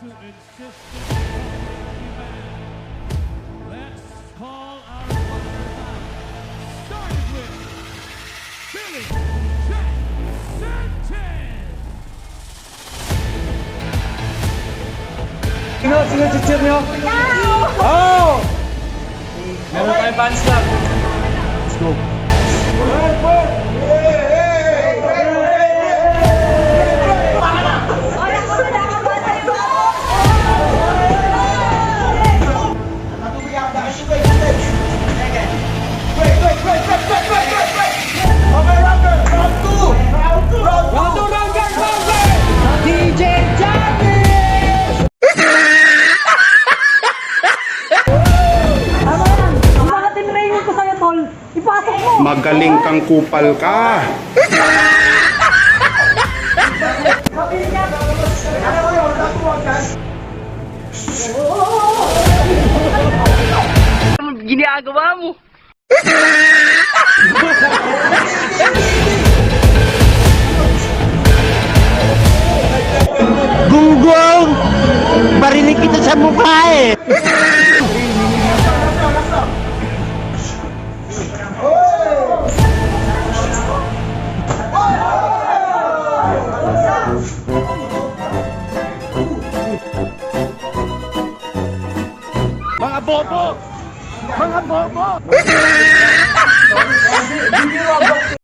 to insistent public demand. Let's call our fighters out, starting with Billy Jack Sanchez. Sino? Sino cheer nyo? Oh! Meron tayong fans club. Let's go. Round 2, round guard, round guard! DJ Johnny! Tama yan. Ang mga tinraining ko sa'yo, tol, ipasok mo. Magaling kang kupal ka. Ginagawa mo? Gunggong! Barinig kita sa mukha eh! Mga bobo! Mga bobo!